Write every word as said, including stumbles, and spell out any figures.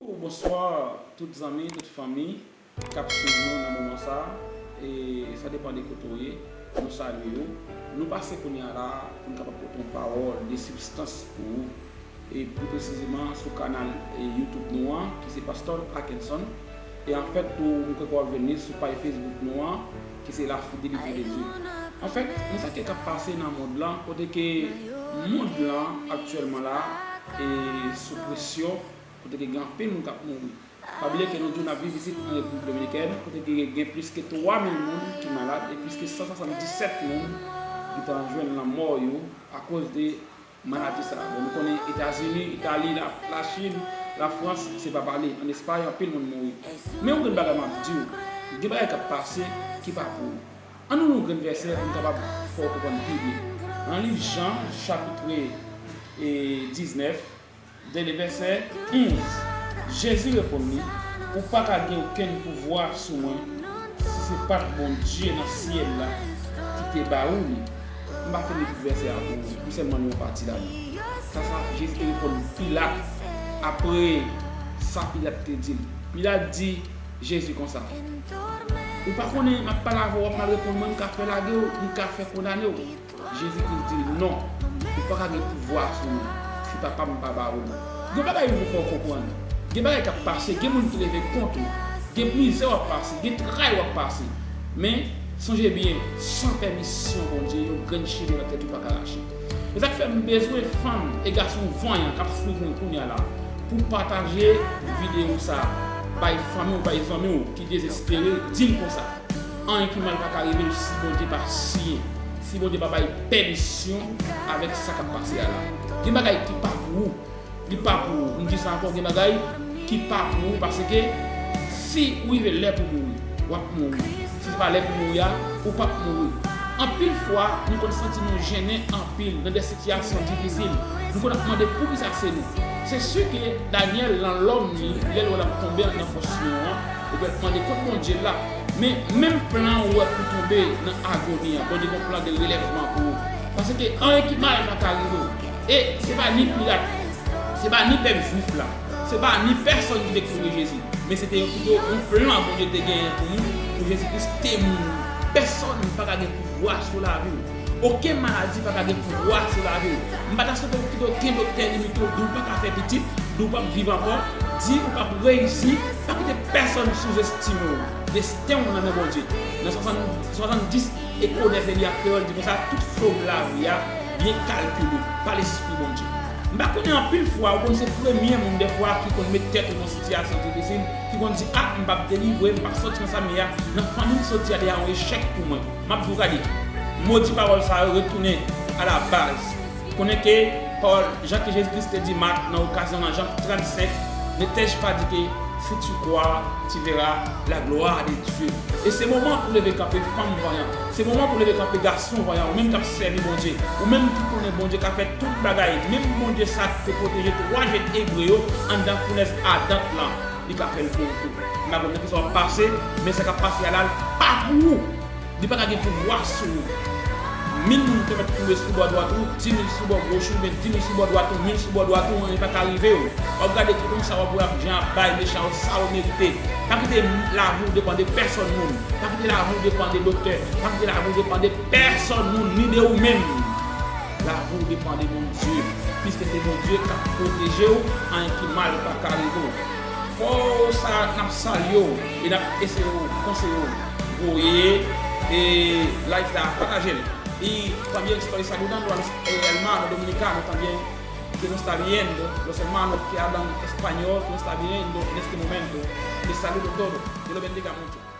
Bonswa tout zanmi, tout fanmi k ap swiv nou nan moman sa a. E sa depann de kote w ye, nou salye w. Nou pase kounye a la pou n kapab pote yon pawòl de sibstans pou ou. E pli presizeman sou kanal, e, YouTube nou an, ki se Pastè Akenson. E anfèt tou, nou kwè ke w ap jwenn li sou paj Facebook nou an, ki se La Fidélité de Dieu. Anfèt, nan sa ki ap pase nan mond lan, kote ke mond lan aktyèlman la, e sou presyon, kote ke gen anpil moun k ap mouri. Pa bliye ke nou di w n ap viv isit an Repiblik Dominikèn, kote ke gen plis ke twa mil moun ki malad e plis ke san swasanndisèt moun ki ta jwenn lanmò yo akoz de maladi sa a. Bon, nou konnen Etazini, Itali, la, Lachin, Lafrans, se pa pale. An Espay, anpil moun mouri. Men yon grenn bagay m ap di w, gen bagay k ap pase ki pa pou ou. Ann nou li yon grenn vèsè pou n kapab fè w konprann pi byen. Nan liv Jan, chapit, e, diznèf, de le vèsè onz, Jezi reponn li, ou pa ka gen okenn pouvwa sou mwen si se pa t Bondye nan syèl la ki te ba ou li. M pa fin li tout vèsè a pou ou, m sèlman li yon pati ladan. Sa, sa Jezi te reponn Pilat apre sa Pilat te di l. Pilat di Jezi konsa, ou pa konnen m ap pale avè w, w ap mal reponn mwen, m ka fè lage w, m ka fè kondane w. Jezi Kris di l, non, ou pa ka gen pouvwa sou mwen si Papa m pa ba ou li. Gen bagay m pou fè w konprann. Gen bagay k ap pase, gen moun ki leve kont ou. Gen mizè w ap pase, gen tray w ap pase. Men, sonje byen, san pèmisyon Bondye, yon grenn cheve nan tèt ou pa ka rache. E sa k fè m bezwen fanm e gason vanyan k ap swiv mwen kounye a la pou pataje videyo sa a bay fanmi w, bay zanmi w ki dezespere, di l konsa. Anyen ki mal pa ka rive l si Bondye pa siyen, si Bondye pa bay pèmisyon avèk sa k ap pase a la. Gen bagay ki pa pou ou, li pa pou ou. M di sa ankò, gen bagay ki pa pou ou, paske si ou rive lè pou mouri, w ap mouri. Si se pa lè pou mouri a, ou p ap mouri. Anpil fwa, nou konn santi nou jennen anpil nan de sitiyasyon difisil. Nou konn ap mande poukisa se nou. Se si ke Danyèl, nan lòm li, lè l wè l ap tonbe anndan fòs lyon an, ou pral mande kot Bondye la. Men, menm plan ou wè pou tonbe nan agoni an, Bondye gen yon plan de relèvman pou ou. Paske anyen ki mal pa ka rive w. E se pa ni Pilat, se pa ni pèp jwif la, se pa ni pèsonn ki te kouri Jezi. Men se te yon, pito yon plan Bondye te genyen pou nou, pou Jezi Kris te mouri. Pèsonn pa ka gen pouvwa sou lavi w. Okenn maladi pa ka gen pouvwa sou lavi w. M pa ta swete w kite okenn doktè limite w, di w pa ka fè pitit, di w p ap viv ankò, di ou p ap reyisi. Pa kite pèsonn souzestime w. Desten w nan men Bondye. Nan swasanndis, swasanndis, Echo des Veillées an kreyòl di konsa, tout fowm lavi a byen kalkile pa Lespri Bondye. M pa konnen, anpil fwa, ou konn se premye moun dèfwa ki konn met tèt ou nan sitiyasyon difisil, ki konn di, a, m p ap delivre, m p ap sòti nan sa m ye a, nan fanmi m soti a deja yon echèk pou mwen. M ap di w, gade, modi pawòl sa yo, retounen a la baz. Konnen ke pawòl, jan ke Jezi Kris te di Mat nan okazyon nan Jan trannsenk, ne t'ai-je pas dit que si tu crois, tu verras la gloire de Dieu. E se moman pou leve kanpe fanm vanyan. Se moman pou leve kanpe gason vanyan, ou menm k ap sèvi Bondye, ou menm ki konnen Bondye ka fè tout bagay, menm Bondye sa ki te pwoteje twa jèn ebre yo anndan founèz adant lan, li ka fè l pou ou tou. M pa konn nan kisa w ap pase, men sa k ap pase a la, l pa pou ou. Li pa ka gen pouvwa sou ou. Mil moun te mèt tonbe sou bò dwat ou, di mil sou bò goch ou, men di mil sou bò dwat ou, mil sou bò dwat ou, anyen pa ka rive w. W ap gade konsa w ap wè jan ap bay mechan yo sa yo merite. Pa kite lavi w depann de pèsonn moun. Pa kite lavi w depann de doktè. Pa kite lavi w depann de pèsonn moun, ni de ou menm. Lavi w depann de Bondye. Piske se Bondye k ap pwoteje w, anyen ki mal pa ka rive w. Fò sa n ap salye w e n ap eseye w, konseye w, voye, e, live la, pataje l. Y también estoy saludando a los, eh, hermanos dominicanos también que nos está viendo, los hermanos que hablan español que nos está viendo en este momento. Les saludo todo. Dios lo bendiga mucho.